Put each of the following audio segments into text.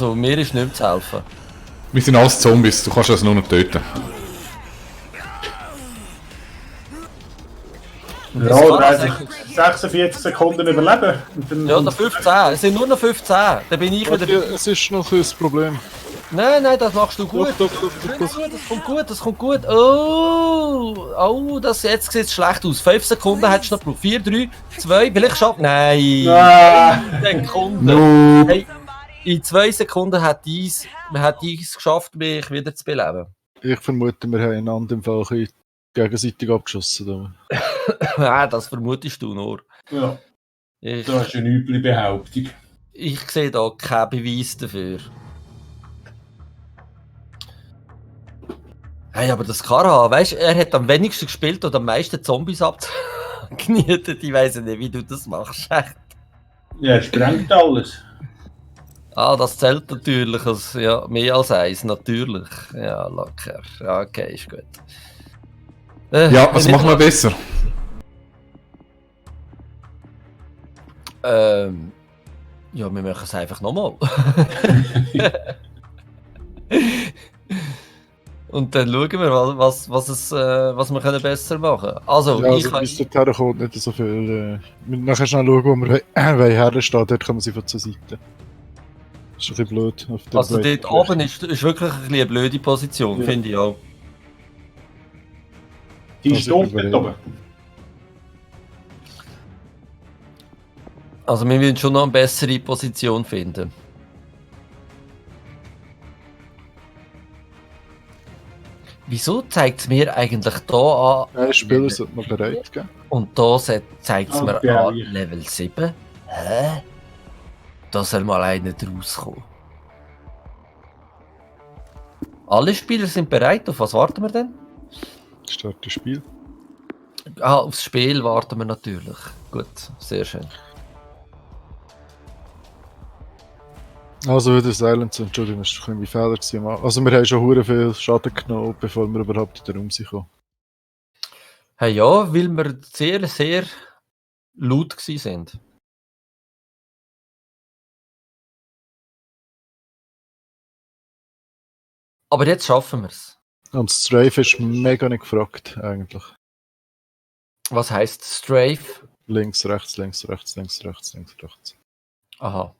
Also, mir ist nichts zu helfen. Wir sind alles Zombies, du kannst das nur noch töten. Ja, oder einfach 46 Sekunden überleben. Und dann Ja, noch 15. Es sind nur noch 15. Dann bin ich wieder... Ja, es ist noch ein Problem. Nein, das machst du gut. Doch. Das kommt gut. Oh, jetzt sieht es schlecht aus. 5 Sekunden hättest du noch gebraucht. 4, 3, 2, vielleicht schafft... Nein! Den Kunden. No. Hey, in 2 Sekunden hat dies geschafft, mich wieder zu beleben. Ich vermute, wir haben einander im Fall ein bisschen gegenseitig abgeschossen. Das vermutest du nur. Ja, Ich, das ist eine üble Behauptung. ich sehe da keinen Beweis dafür. Hey, aber das Kara, weißt du, er hat am wenigsten gespielt und am meisten Zombies abgenietet. Ich weiss nicht, wie du das machst. Echt. Ja, er sprengt alles. Das zählt natürlich als, mehr als eins, natürlich. Ja, locker. Ja, okay, ist gut. Ja, was machen wir besser? Ja, wir machen es einfach nochmal. Und dann schauen wir, was wir können besser machen können. Also, Ja, also bis dorthin kommt nicht so viel. Nachher schnell schauen, wo wir herstehen, dort kommen sie von zur Seite. Das ist ein bisschen blöd. Auf der also dort oben ist wirklich eine blöde Position, finde ich auch. Die ist dort oben. Also wir müssen schon noch eine bessere Position finden. Wieso zeigt es mir eigentlich hier an? Ein Spieler sollte man bereit geben. Und hier zeigt es mir Okay, an ja. Level 7. Hä? Da soll mal einer rauskommen. Alle Spieler sind bereit. Auf was warten wir denn? Start das Spiel. Aufs Spiel warten wir natürlich. Gut, sehr schön. Also wieder Silence, Entschuldigung, das war ein bisschen mein Fehler. Also wir haben schon hure viel Schaden genommen, bevor wir überhaupt in den Raum sind. Hey, ja, weil wir sehr, sehr laut gewesen sind. Aber jetzt schaffen wir es. Und das Strafe ist mega nicht gefragt, eigentlich. Was heisst Strafe? Links, rechts, links, rechts, links, rechts, links, rechts. Aha.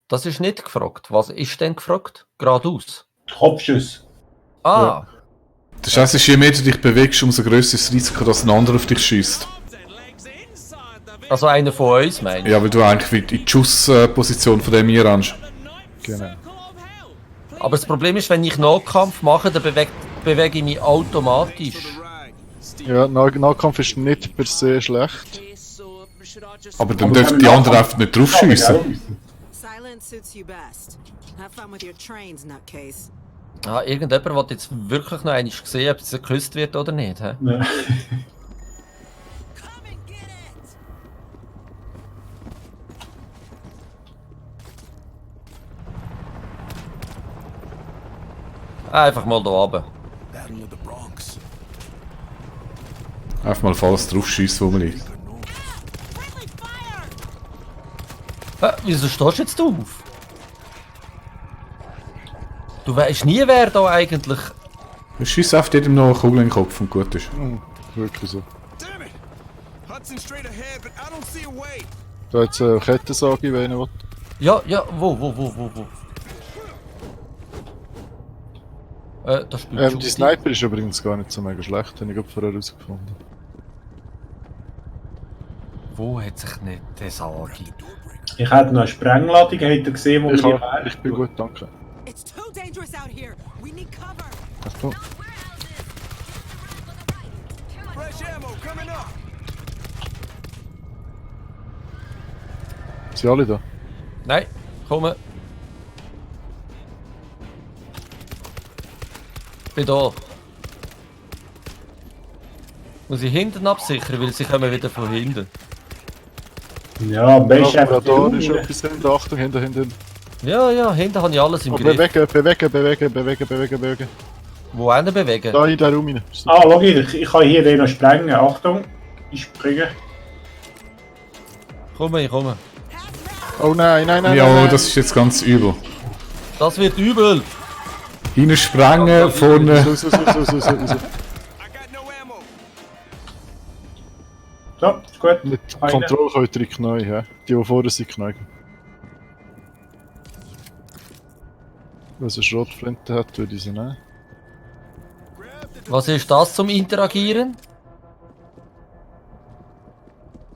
Das ist nicht gefragt. Was ist denn gefragt? Geradeaus. Kopfschuss. Ah, Das heisst, je mehr du dich bewegst, umso grösser ist das Risiko, dass ein anderer auf dich schießt. also einer von uns, meine ich. Ja, weil du eigentlich in die Schussposition von dem hier rennst. Genau. Aber das Problem ist, wenn ich Nahkampf mache, dann bewege ich mich automatisch. Ja, Nahkampf ist nicht per se schlecht. Aber dann dürfen die anderen einfach nicht drauf schiessen. Silence suits you best. Have fun with your trains, nutcase. Irgendjemand will jetzt wirklich noch einmal sehen, ob es geküsst wird oder nicht. He? Ja. Einfach mal da oben. Einfach mal alles drauf schiessen, wo man liegt. Wieso stehst du jetzt auf? Du weißt nie, wer da eigentlich... Du schießt einfach jedem noch eine Kugel in den Kopf und gut ist. Wirklich so. Damn it! Hudson's straight ahead, but I don't see a way. Da hat es eine Kettensage, wenn einer will. Ja, wo? Das spielt Die Judy. Sniper ist übrigens gar nicht so mega schlecht, habe ich gerade vorher herausgefunden. Wo hat sich nicht der Sage? Ich hätte noch eine Sprengladung, habt ihr gesehen, wo Ich bin gut, danke. It's too dangerous out here. We need cover. Achtung. Fresh ammo coming up. Sind alle da? Nein, komm. Bin da. Muss ich hinten absichern, weil sie kommen wieder von hinten. Ja, am besten Ja, einfach da ist die etwas hinten, Achtung, hinten. Ja, hinten habe ich alles im Oh, Griff. bewegen. Wo einen bewegen? Da in den Raum rein. Ah, schau, ich kann hier den noch sprengen. Achtung, ich springe. Komm. Oh nein. Ja, das ist jetzt ganz übel. Das wird übel. Reinsprengen, vorne. So. I got no ammo. So, ist gut. Mit Eine. Kontrolle könnt ihr in die Knie, ja. Die vorne sind Knie. Wenn sie eine Schrotflinte hat, würde ich sie nehmen. Was ist das zum Interagieren?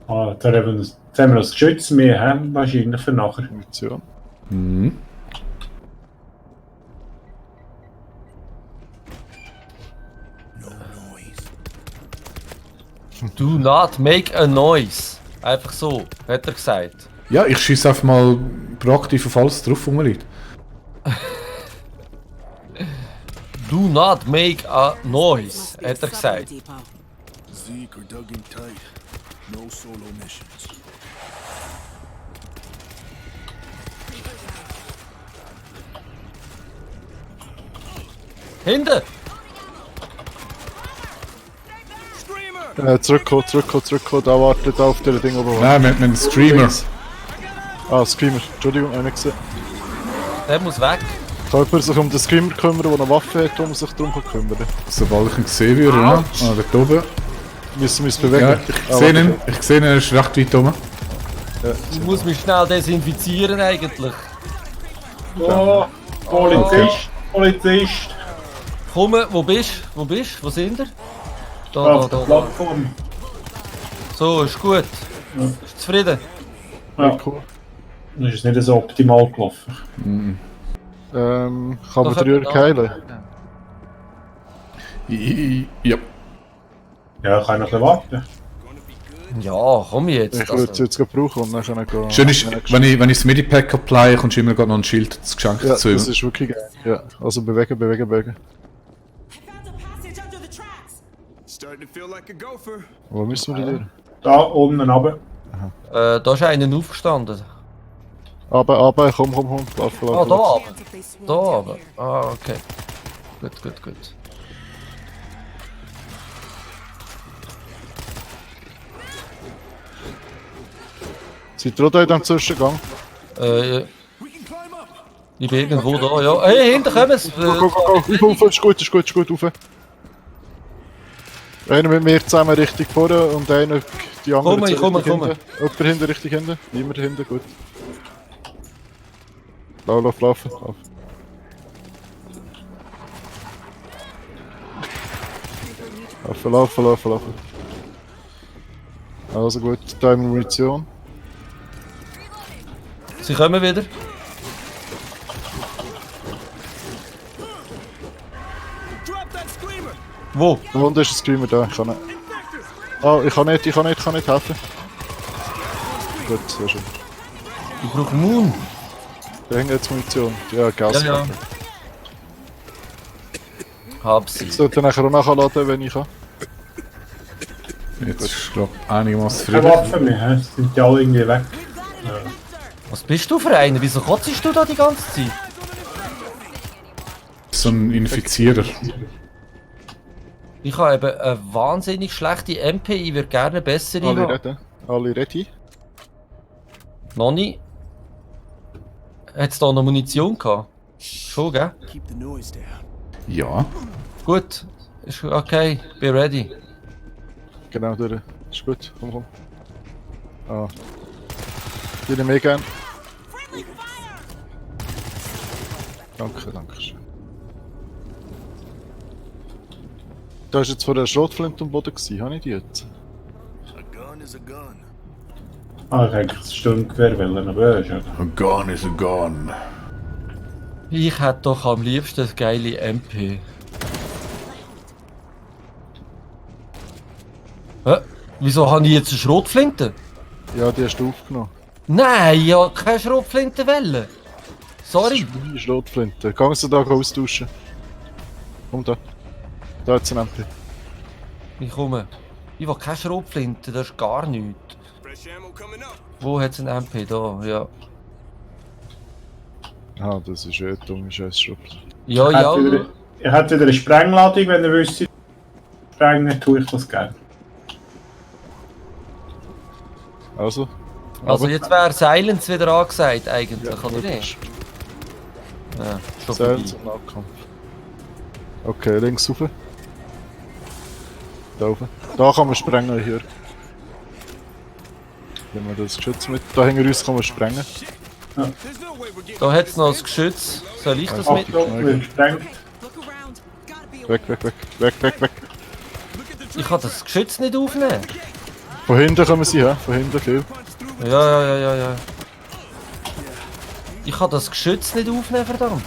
Ah, jetzt haben wir das Geschütz mehr, wahrscheinlich für nachher. Munition. Mhm. Do not make a noise. Einfach so, hat er gesagt. Ja, ich schieße einfach mal proaktiv auf alles drauf, wo man liegt. Do not make a noise, Must be a hat er supply gesagt. depot. Zeke or dug in tight. No solo missions. Hinten! Screamer! Zurückkommen, da wartet auf der Ding oben. Nein, wir haben einen Streamer. Ah, Screamer. Entschuldigung, ich habe nicht gesehen. Der muss weg. Kann jemand sich um den Screamer kümmern, der eine Waffe hat, um sich darum kümmern kann? Sobald ich ihn gesehen würde, ne? Ah, dort oben. Müssen wir uns bewegen? Ja, ich sehe ihn. Ich sehe ihn, er ist recht weit oben. Ich muss mich schnell desinfizieren eigentlich. Oh, Polizist, Polizist. Komm, wo bist du? Wo sind ihr? Auf der Da. Plattform. So, ist gut. Bist du zufrieden? Ja, Cool. das ist nicht so optimal gelaufen. Kann Da man können den wir heilen? Ja. Ja, kann ich noch warten. Ja, komm jetzt. Ich würde es jetzt gerade brauchen und dann gehen. Schön ist, wenn ich das Medipack apply, kommst du immer gerade noch ein Schild zu geschenkt Ja, das dazu. ist wirklich geil. Ja, also bewegen. Starting to feel like a gopher. Wo müssen wir die durch? Da unten runter. Da ist einer aufgestanden. Aber, komm, Waffe. Ah, da aber. Hands if they swarm Da down aber. here. Ah, okay. Gut. Seid ihr auch da in diesem Zwischengang? Ich bin irgendwo da, ja. Hey, hinten kommen sie. Go. Ist gut, rauf. Einer mit mir zusammen Richtung vorne und einer die andere Komm, Richtung komm. hinten. Jemand hinten, Richtung hinten. Niemand hinten, gut. Laufen. Laufen. Also gut, da haben wir Munition. Sie kommen wieder. Drop that screamer! Wo? Da unten ist ein Screamer da, ich kann nicht. Ah, ich kann nicht helfen. Gut, sehr schön. Ich brauche Moon. Da hängt jetzt Munition. Ja, Gas. Ja. Hab sie. Ich sollte nachher auch nachladen, wenn ich kann. Jetzt ist, glaube ich, einigermaßen Keine zufrieden. Waffen mehr, sind die alle irgendwie weg. Was bist du für einer? Wieso kotzt du da die ganze Zeit? So ein Infizierer. Ich habe eben eine wahnsinnig schlechte MP. Ich würde gerne eine bessere Alle haben. ready? Noch nicht. Hat es da noch Munition gehabt? Schon, gell? Keep the noise down. Ja. Gut. Ist okay. Be ready. Genau, durch. Ist gut, komm. Ah. Die nehme ich gern. Danke schön. Da ist jetzt vor der Schrotflinte am Boden gewesen, habe ich die jetzt? A gun is a gun. Ah, ich hätte das Sturmgewehr wollen, aber ja, A gun is a gun. Ich hätte doch am liebsten eine geile MP. Wieso habe ich jetzt eine Schrotflinte? Ja, die hast du aufgenommen. Nein, ich habe keine Schrotflinte wollen. Sorry. Die Schrotflinte. Gehen Sie da austauschen. Komm da. Da hat es ein MP. Ich komme. Ich will keine Schrotflinte, das ist gar nichts. Fresh ammo coming up. Wo hat es ein MP? Da, ja. Ah, das ist eine dumme scheiß Schrotflinte. Ja, ja. Ich hätte wieder eine Sprengladung, wenn ihr wüsst, sprengen tue ich das gerne. Also? Also aber- jetzt wäre Silence wieder angesagt eigentlich, Ja, oder nicht? Ja, schon Sehr vorbei. zum Nahkampf. Okay, links rauf. Da oben. Da kann man sprengen, hier. Nehmen wir das Geschütz mit. Da hinter uns kann man sprengen. There's no way we're getting Da hat es noch ein Geschütz. Soll ich das mit? Achtung, wird gesprengt. Look around. Gotta be a Weg, weg, weg, weg, weg, weg. Ich kann das Geschütz nicht aufnehmen. Von hinten kommen sie, hä? Von hinten viel. Ja. Ich kann das Geschütz nicht aufnehmen, verdammt.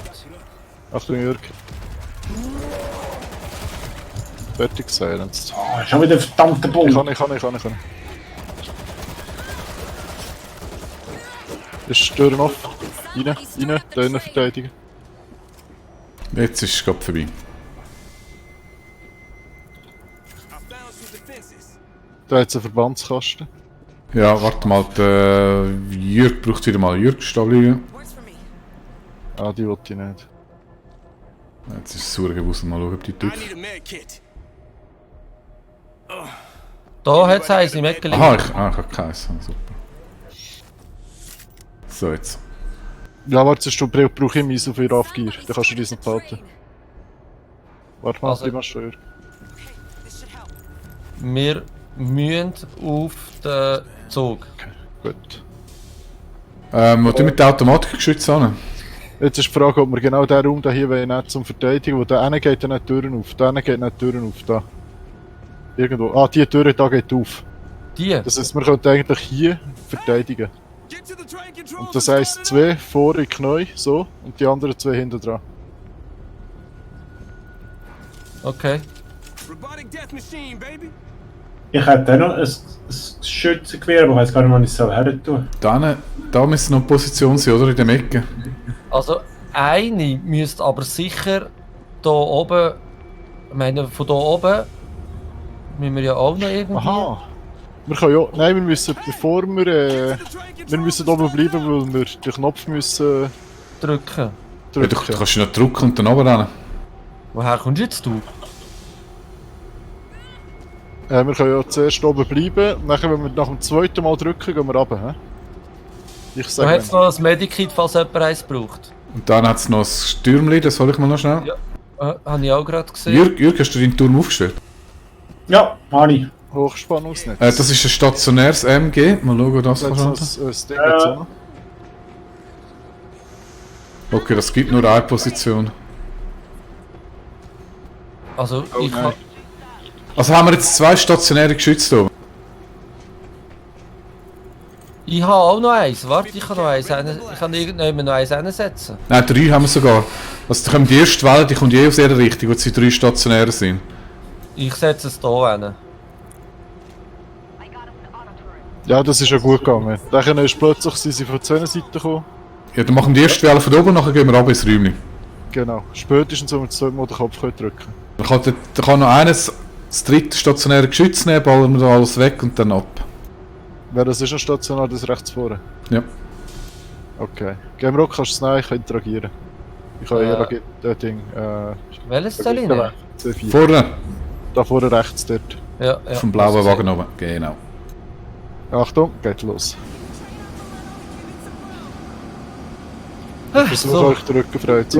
Achtung, Jörg. Fertig silenced. Ah, schon wieder ein verdammter Ich Bull. kann. Ist die Tür offen? Rein, da innen verteidigen. Jetzt ist es gerade vorbei. I found some defenses. Da hat es einen Verbandskasten. Ja, warte mal, der Jürg braucht wieder mal Jürg-Stabilien. works for me. Ah, die wollte ich nicht. Jetzt ist es sauer gewesen, mal schauen, ob die I tut. need a med kit. Da hat es eins im Eckeli. Aha, ich habe keins. Super. So, jetzt. Ja, warte, du brauchst immer Eis auf ihr Aufgier. Dann kannst du diesen behalten. Warte mal, Also- die machst du hier. This should help. Wir müssen auf den Zug. Gut. Wo du mit dem Automatikgeschütz an? Jetzt ist die Frage, ob wir genau den Raum hier nicht zum Verteidigen, wo da eine geht dann nicht die Türen auf, da eine geht nicht die Türen auf, da. Irgendwo. Ah, die Tür da geht auf. Die? Das heisst, wir könnten eigentlich hier verteidigen. Get to the train controls. Und das heisst, zwei vor in Knie, so, und die anderen zwei hinten dran. Okay. Robotic death machine, baby. Ich hätte auch noch ein Schützengewehr, aber ich weiß gar nicht, wann ich es her tun. Da müssen noch Position sein, oder? In der Ecke. Also eine müsste aber sicher da oben. Ich meine, von da oben müssen wir ja auch noch irgendwie Aha! Wir können ja. Nein, wir müssen, bevor wir. Wir müssen oben bleiben, weil wir den Knopf müssen drücken. Ja, du drücken. kannst noch drücken und dann runterrennen. Woher kommst jetzt du? Wir können ja zuerst oben bleiben, nachher, wenn wir nach dem zweiten Mal drücken, gehen wir runter. He? Ich Da sage hat es noch ein Medikit, falls jemand eins braucht. Und dann hat es noch ein Stürmli, das soll ich mal noch schnell. Ja. Habe ich auch gerade gesehen. Jürg, hast du deinen Turm aufgestellt? Ja, Hani. Hochspannungsnetz. Das ist ein stationäres MG. Mal schauen, ob das Jetzt kann. noch das Ding jetzt auch noch. Okay, das gibt nur eine Position. Also Oh, ich nein. habe Also haben wir jetzt zwei stationäre Geschütze hier. auch noch eins. Warte, ich kann noch eins. Ich kann irgendjemand noch eins hinsetzen. Nein, drei haben wir sogar. Also da kommt die erste Welle, die kommt je aus jeder Richtung, wo sie drei stationäre sind. Ich setze es hier hin. Ja, das ist ja gut gegangen. Dann ist plötzlich sind sie von zwei Seiten gekommen. Ja, dann machen wir die erste Welle von oben, nachher gehen wir runter ins Räumchen. Genau. Spätestens, wenn wir das zweite Mal den Kopf drücken können. Dann kann noch eines das dritte stationäre Geschütz nehmen, ballern wir da alles weg und dann ab. Wer das ist, ein stationär, das rechts vorne. Ja. Okay. Game Rock kannst du es nehmen, ich kann interagieren. Ich kann Ding. Welches soll ich nehmen? C4. Vorne, Da vorne rechts dort. Ja. vom blauen Wagen oben. Genau. Achtung, geht los. Ich versuche So. euch den Rücken frei zu